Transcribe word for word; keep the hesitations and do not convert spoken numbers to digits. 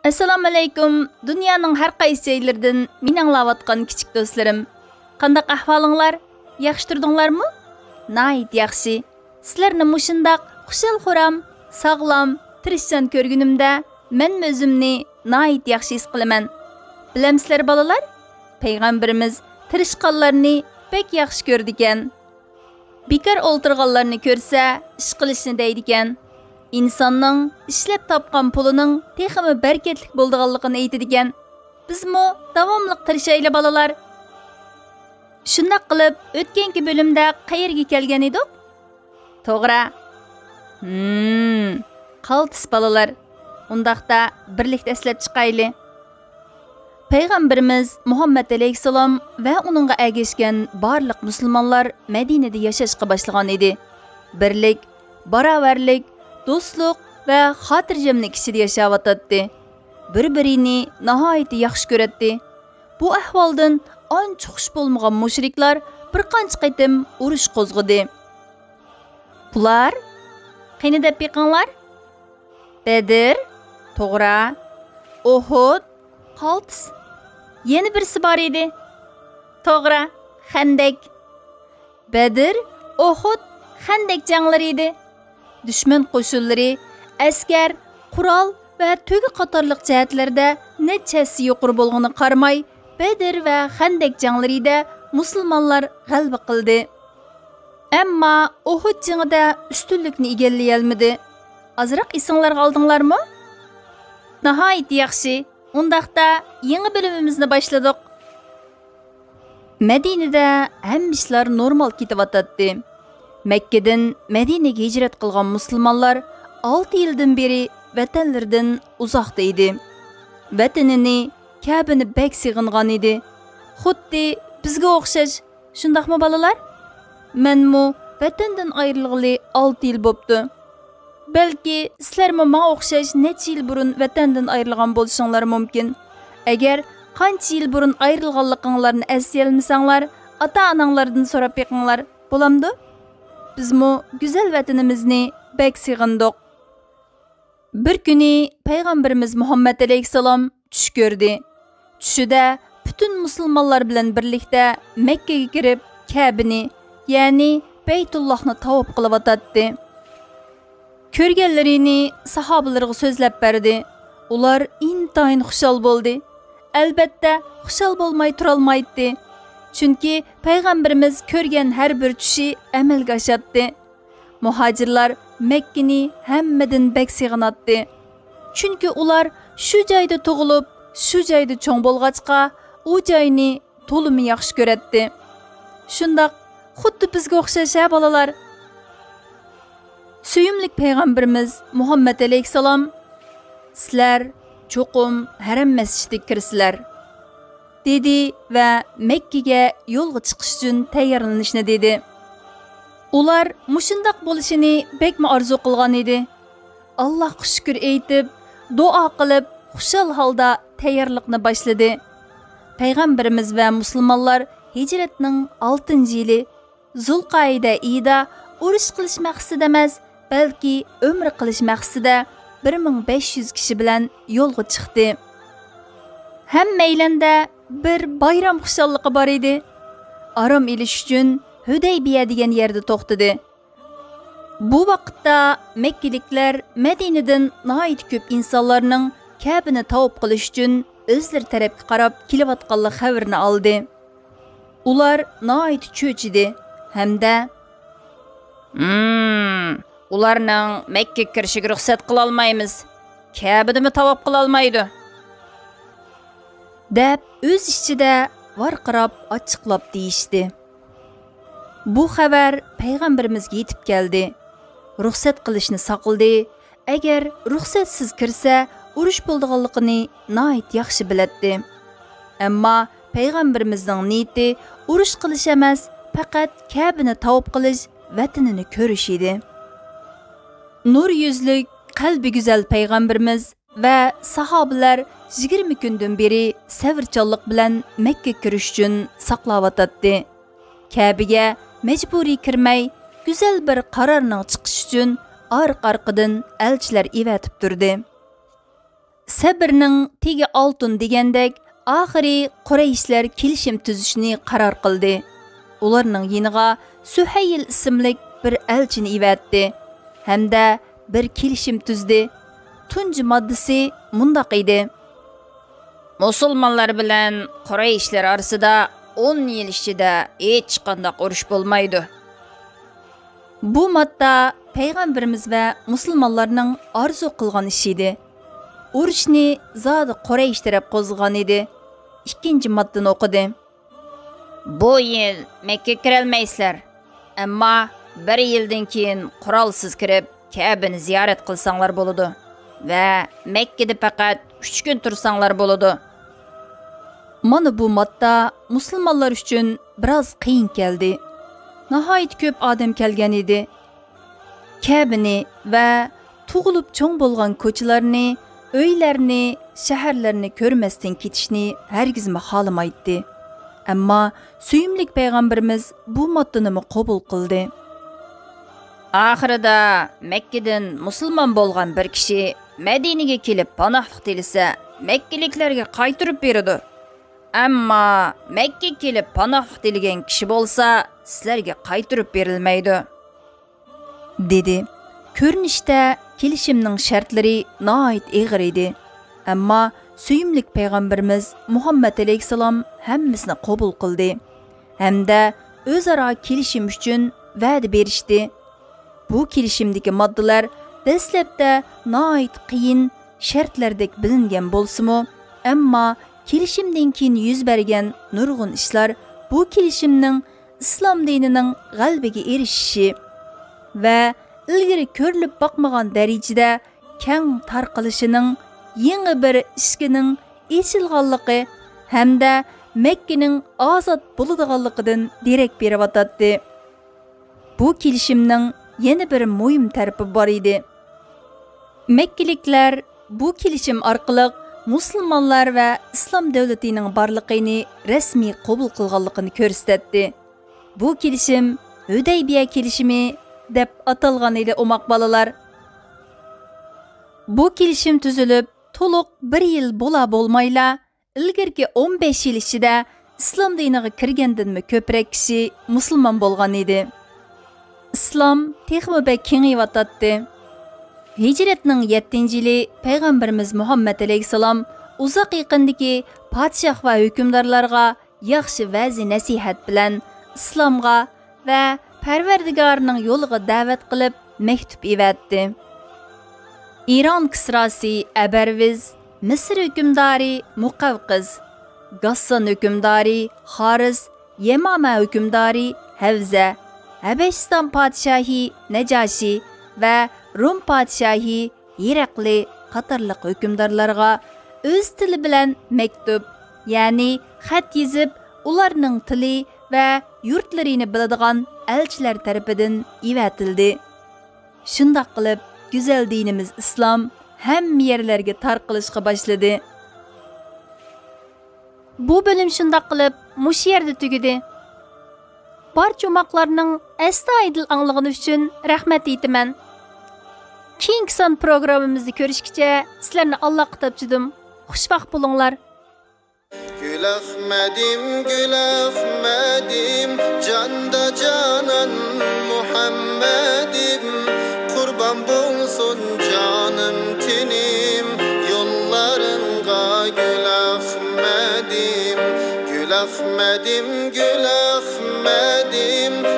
ئەسسالامۇئەلەيكۇم، دۇنيانىڭ ھەر قايسى جايلىرىدىن مېنى ئاڭلاۋاتقان كىچىك دوستلىرىم. قانداق ئەھۋالىڭلار؟ ياخشى تۇردۇڭلارمۇ؟ ناھايىتى ياخشى. سىلەرنى مۇشۇنداق خۇشال-خۇرام، ساغلام، تىرىشچان كۆرگىنىمدە مەنمۇ ئۆزۈمنى ناھايىتى ياخشى ھېس قىلىمەن. بىلەمسىلەر بالىلار، پەيغەمبىرىمىز تىرىشقانلارنى بەك ياخشى كۆرىدىكەن. بىكار ئولتۇرغانلارنى كۆرسە، ئىش قىلىشنى دەيدىكەن. ئىنساننىڭ ئىشلەپ تاپقان پۇلىنىڭ تېخىمۇ بەرىكەتلىك بولىدىغانلىقىنى ئېيتىدىكەن. بىزمۇ داۋاملىق تىرىشايلى، بالىلار. شۇنداق قىلىپ، ئۆتكەنكى بۆلۈمدە قەيەرگە كەلگەن ئىدۇق؟ توغرا. ھىم، قالتىس بالىلار. ئۇنداقتا بىرلىكتە ئەسلەپ چىقايلى. پەيغەمبىرىمىز مۇھەممەد ئەلەيھىسسالام ۋە ئۇنىڭغا ئەگەشكەن بارلىق مۇسۇلمانلار مەدىنىدە ياشاشقا باشلىغان ئىدى. بىرلىك، باراۋەرلىك، دوستلۇق ۋە خاتىرجەملىك ئىچىدە ياشاۋاتاتتى. بىر-بىرىنى ناھايىتى ياخشى كۆرەتتى. بۇ ئەھۋالدىن ئانچە خۇش بولمىغان مۇشرىكلار بىر قانچە قېتىم ئۇرۇش قوزغىدى. بۇلار، قېنى دەپ بېقىڭلار. بەدر، توغرا. ئۇھۇد، قالتىس. يەنە بىرسى بار ئىدى. توغرا، خەندەك. بەدر، ئۇھۇد، خەندەك جەڭلىرى ئىدى. دۈشمەن قوشۇنلىرى ئەسكەر، قورال ۋە تۆگە قاتارلىق جەھەتلەردە نەچچە ھەسسە يۇقىرى بولغىنىغا قارىماي، بەدر ۋە خەندەك جەڭلىرىدە مۇسۇلمانلار غەلىبە قىلدى. ئەمما ئۇھۇد جېڭىدە ئۈستۈنلۈكنى ئىگىلىيەلمىدى. ئازراق ئېسىڭلارغا ئالدىڭلارمۇ؟ ناھايىتى ياخشى. ئۇنداقتا يېڭى بۆلۈمىمىزنى باشلىدۇق. مەدىنىدە ھەممە ئىشلار نورمال كېتىۋاتاتتى. مەككىدىن مەدىنىگە ھىجرەت قىلغان مۇسۇلمانلار ئالتە يىلدىن بېرى ۋەتەنلىرىدىن ئۇزاقتا ئىدى. ۋەتىنىنى، كەبىنى بەك سېغىنغان ئىدى. خۇددى بىزگە ئوخشاش، شۇنداقمۇ بالىلار؟ مەنمۇ ۋەتەندىن ئايرىلغىلى ئالتە يىل بوپتۇ. بەلكى سىلەرمۇ ماڭا ئوخشاش نەچچە يىل بۇرۇن ۋەتەندىن ئايرىلغان بولۇشۇڭلار مۇمكىن. ئەگەر قانچە يىل بۇرۇن ئايرىلغانلىقىڭلارنى ئەسلىيەلمىسەڭلار، ئاتا-ئاناڭلاردىن سوراپ بېقىڭلار، بولامدۇ؟ بىزمۇ گۈزەل ۋەتىنىمىزنى بەك سېغىندۇق. بىر كۈنى پەيغەمبىرىمىز مۇھەممەد ئەلەيھىسسالام چۈش كۆردى. چۈشىدە پۈتۈن مۇسۇلمانلار بىلەن بىرلىكتە مەككىگە كىرىپ، كەبىنى، يەنى بەيتۇللاھنى تاۋاپ قىلىۋاتاتتى. كۆرگەنلىرىنى ساھابىلىرىغا سۆزلەپ بەردى. ئۇلار ئىنتايىن خۇشال بولدى. ئەلبەتتە، خۇشال بولماي تۇرالمايتتى. چۈنكى پەيغەمبىرىمىز كۆرگەن ھەر بىر چۈشى ئەمەلگە ئاشاتتى. مۇھاجىرلار مەككىنى ھەممىدىن بەك سېغىناتتى. چۈنكى ئۇلار شۇ جايدا تۇغۇلۇپ، شۇ جايدا چوڭ بولغاچقا، ئۇ جاينى تولىمۇ ياخشى كۆرەتتى. شۇنداق، خۇددى بىزگە ئوخشاش ھە، بالىلار؟ سۆيۈملۈك پەيغەمبىرىمىز مۇھەممەد ئەلەيھىسسالام، سىلەر چوقۇم ھەرەم مەسچىتىگە كىرىسىلەر، دېدى ۋە مەككىگە يولغا چىقىش ئۈچۈن تەييارلىنىشنى دېدى. ئۇلار مۇشۇنداق بولۇشىنى بەكمۇ ئارزۇ قىلغان ئىدى. ئاللاھقا شۈكۈر ئېيتىپ، دۇئا قىلىپ، خۇشال ھالدا تەييارلىقنى باشلىدى. پەيغەمبىرىمىز ۋە مۇسۇلمانلار ھىجرەتنىڭ ئالتىنچى يىلى زۇلقەئىدە ئېيىدا ئۇرۇش قىلىش مەقسىتىدە ئەمەس، بەلكى ئۆمرە قىلىش مەقسىتىدە بىر مىڭ بەش يۈز كىشى بىلەن يولغا چىقتى. ھەممەيلەندە بىر بايرام خۇشاللىقى بار ئىدى. ئارام ئېلىش ئۈچۈن ھۈدەيبىيە دېگەن يەردە توختىدى. بۇ ۋاقىتتا مەككىلىكلەر مەدىنىدىن ناھايىتى كۆپ ئىنسانلارنىڭ كەبىنى تاۋاپ قىلىش ئۈچۈن ئۆزلىرى تەرەپكە قاراپ كېلىۋاتقانلىق خەۋىرىنى ئالدى. ئۇلار ناھايىتى چۆچۈدى ھەمدە، ھىم، ئۇلارنىڭ مەككىگە كىرىشىگە رۇخسەت قىلالمايمىز. كەبىنىمۇ تاۋاپ قىلالمايدۇ، دەپ ئۆز ئىچىدە ۋارقىراپ ئاچچىقلاپ دېيىشتى. بۇ خەۋەر پەيغەمبىرىمىزگە يېتىپ كەلدى. رۇخسەت قىلىشنى ساقلىدى. ئەگەر رۇخسەتسىز كىرسە، ئۇرۇش بولىدىغانلىقىنى ناھايىتى ياخشى بىلەتتى. ئەمما پەيغەمبىرىمىزنىڭ نىيىتى ئۇرۇش قىلىش ئەمەس، پەقەت كەبىنى تاۋاپ قىلىش، ۋەتىنىنى كۆرۈش ئىدى. نۇر يۈزلۈك، قەلبى گۈزەل پەيغەمبىرىمىز ۋە ساھابىلەر يىگىرمە كۈندىن بېرى سەۋرچانلىق بىلەن مەككىگە كىرىش ئۈچۈن ساقلاۋاتاتتى. كەبىگە مەجبۇرىي كىرمەي، گۈزەل بىر قارارنىڭ چىقىشى ئۈچۈن ئارقا-ئارقىدىن ئەلچىلەر ئېۋەتىپ تۇردى. سەبرنىڭ تېگى ئالتۇن دېگەندەك، ئاخىرى قۇرەيشلەر كېلىشىم تۈزۈشنى قارار قىلدى. ئۇلارنىڭ يېنىغا سۈھەيل ئىسىملىك بىر ئەلچىنى ئېۋەتتى ھەمدە بىر كېلىشىم تۈزدى. تۇنجى ماددىسى مۇنداق ئىدى: مۇسۇلمانلار بىلەن قۇرەيشلەر ئارىسىدا ئون يىل ئىچىدە ھېچقانداق ئۇرۇش بولمايدۇ. بۇ ماددا پەيغەمبىرىمىز ۋە مۇسۇلمانلارنىڭ ئارزۇ قىلغان ئىشى ئىدى. ئۇرۇشنى زادى قۇرەيش تەرەپ قوزغىغان ئىدى. ئىككىنچى ماددىنى ئوقۇدى. بۇ يىل مەككە كىرەلمەيسىلەر، ئەمما بىر يىلدىن كېيىن قورالسىز كىرىپ، كەبىنى زىيارەت قىلساڭلار بولىدۇ ۋە مەككىدە پەقەت ئۈچ كۈن تۇرساڭلار بولىدۇ. مانا بۇ ماددا مۇسۇلمانلار ئۈچۈن بىراز قىيىن كەلدى. ناھايىتى كۆپ ئادەم كەلگەن ئىدى. كەبىنى ۋە تۇغۇلۇپ چوڭ بولغان كوچىلارنى، ئۆيلەرنى، شەھەرلەرنى كۆرمەستىن كېتىشنى ھەرگىزمۇ خالىمايتتى. ئەمما سۆيۈملۈك پەيغەمبىرىمىز بۇ ماددىنىمۇ قوبۇل قىلدى. ئاخىرىدا مەككىدىن مۇسۇلمان بولغان بىر كىشى مەدىنىگە كېلىپ پاناھلىق تىلىسە، مەككىلىكلەرگە قايتۇرۇپ بېرىدۇ. ئەمما مەككىگە كېلىپ پاناھلىق تىلىگەن كىشى بولسا، سىلەرگە قايتۇرۇپ بېرىلمەيدۇ، دېدى. كۆرۈنۈشتە كېلىشىمنىڭ شەرتلىرى ناھايىتى ئېغىر ئىدى. ئەمما سۆيۈملۈك پەيغەمبىرىمىز مۇھەممەد ئەلەيھىسسالام ھەممىسىنى قوبۇل قىلدى ھەمدە ئۆزئارا كېلىشىم ئۈچۈن ۋەدە بېرىشتى. بۇ كېلىشىمدىكى ماددىلار دەسلەپتە ناھايىتى قىيىن شەرتلەردەك بىلىنگەن بولسىمۇ، ئەمما كېلىشىمدىن كېيىن يۈز بەرگەن نۇرغۇن ئىشلار بۇ كېلىشىمنىڭ ئىسلام دىنىنىڭ غەلىبىگە ئېرىشىشى ۋە ئىلگىرى كۆرۈلۈپ باقمىغان دەرىجىدە كەڭ تارقىلىشىنىڭ، يېڭى بىر ئىشىكنىڭ ئېچىلغانلىقى ھەمدە مەككىنىڭ ئازاد بولىدىغانلىقىدىن دېرەك بېرىۋاتاتتى. بۇ كېلىشىمنىڭ يەنە بىر مۇھىم تەرىپى بار ئىدى. مەككىلىكلەر بۇ كېلىشىم ئارقىلىق مۇسۇلمانلار ۋە ئىسلام دۆلىتىنىڭ بارلىقىنى رەسمىي قوبۇل قىلغانلىقىنى كۆرسىتەتتى. بۇ كېلىشىم ھۈدەيبىيە كېلىشىمى دەپ ئاتالغان ئىدى، ئوماق بالىلار. بۇ كېلىشىم تۈزۈلۈپ تولۇق بىر يىل بولا بولمايلا، ئىلگىرىكى ئون بەش يىل ئىچىدە ئىسلام دىنىغا كىرگەندىنمۇ كۆپرەك كىشى مۇسۇلمان بولغان ئىدى. ئىسلام تېخىمۇ بەك كېڭىيىۋاتاتتى. ھىجرەتنىڭ يەتتىنچى يىلى پەيغەمبىرىمىز مۇھەممەد ئەلەيھىسسالام ئۇزاق يېقىندىكى پادىشاھ ۋە ھۆكۈمدارلارغا ياخشى ۋەزى نەسىھەت بىلەن ئىسلامغا ۋە پەرۋەردىگارنىڭ يولىغا دەۋەت قىلىپ مەكتۇپ ئېۋەتتى. ئىران كىسراسى ئەبەرۋىز، مىسىر ھۆكۈمدارى مۇقەۋقىز، گاسسان ھۆكۈمدارى خارىس، يەمامە ھۆكۈمدارى ھەۋزە، ھەبەشىستان پادىشاھى نەجاشى ۋە روم پادىشاھى ھېرەقلى قاتارلىق ھۆكۈمدارلارغا ئۆز تىلى بىلەن مەكتۇپ، يەنى خەت يېزىپ، ئۇلارنىڭ تىلى ۋە يۇرتلىرىنى بىلىدىغان ئەلچىلەر تەرىپىدىن ئېۋەتىلدى. شۇنداق قىلىپ، گۈزەل دىنىمىز ئىسلام ھەممە يەرلەرگە تارقىلىشقا باشلىدى. بۇ بۆلۈم شۇنداق قىلىپ مۇشۇ يەردە تۈگىدى. بارچە ئوماقلارنىڭ ئەستايىدىل ئاڭلىغىنى ئۈچۈن رەھمەت ئېيتىمەن. كېيىنكى سان پروگراممىمىزدا كۆرۈشكىچە سىلەرنى ئاللاغا تاپشۇردۇم. خۇشۋاق بولۇڭلار. گۈل ئەخمەدىم، گۈل ئەخمەدىم، جاندا جانان مۇھەممەدىم، قۇربان بولسۇن جانىم تېنىم يوللارىڭغا، گۈل ئەخمەدىم، گۈل ئەخمەدىم، گۈل ئەخمەدىم.